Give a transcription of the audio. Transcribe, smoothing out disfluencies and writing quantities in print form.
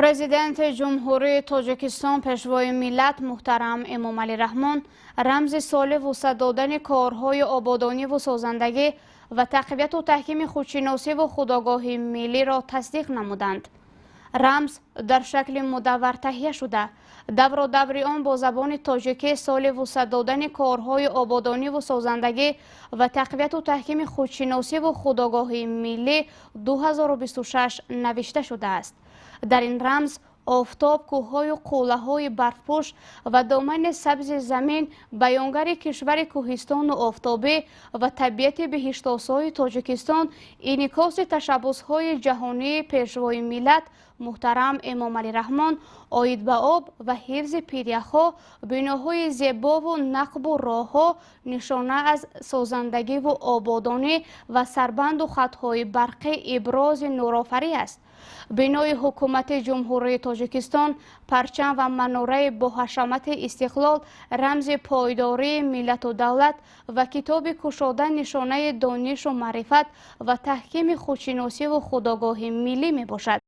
Президенти Ҷумҳурии Тоҷикистон, Пешвои миллат муҳтарам Эмомалӣ Раҳмон рамзи соли вусъат додани корҳои ободониву созандагӣ ва тақвияту таҳкими худшиносиву худогоҳии миллиро тасдиқ намуданд. Рамз дар шакли мудаввар таҳия шуда, давру даври он бо забони тоҷикӣ «Соли вусъат додани корҳои ободониву созандагӣ ва тақвияту таҳкими худшиносиву худогоҳии миллӣ 2026» навишта шудааст. Дар ин рамз офтоб, кӯҳҳою қуллаҳои барфпӯш ва домани сабзи замин баёнгари кишвари кӯҳистону офтобӣ ва табиати биҳиштосои Тоҷикистон, инъикоси ташаббусҳои ҷаҳонии Пешвои миллат муҳтарам Эмомалӣ Раҳмон оид ба об ва ҳифзи пиряхҳо, биноҳои зебову нақбу роҳҳо нишона аз созандагиву ободонӣ ва сарбанду хатҳои барқӣ ибрози нурофарӣ аст. Бинои Ҳукумати Ҷумҳурии Тоҷикистон, парчам ва манораи боҳашамати Истиқлол рамзи пойдории миллату давлат ва китоби кушода нишонаи донишу маърифат ва таҳкими худшиносиву худогоҳии миллӣ мебошад.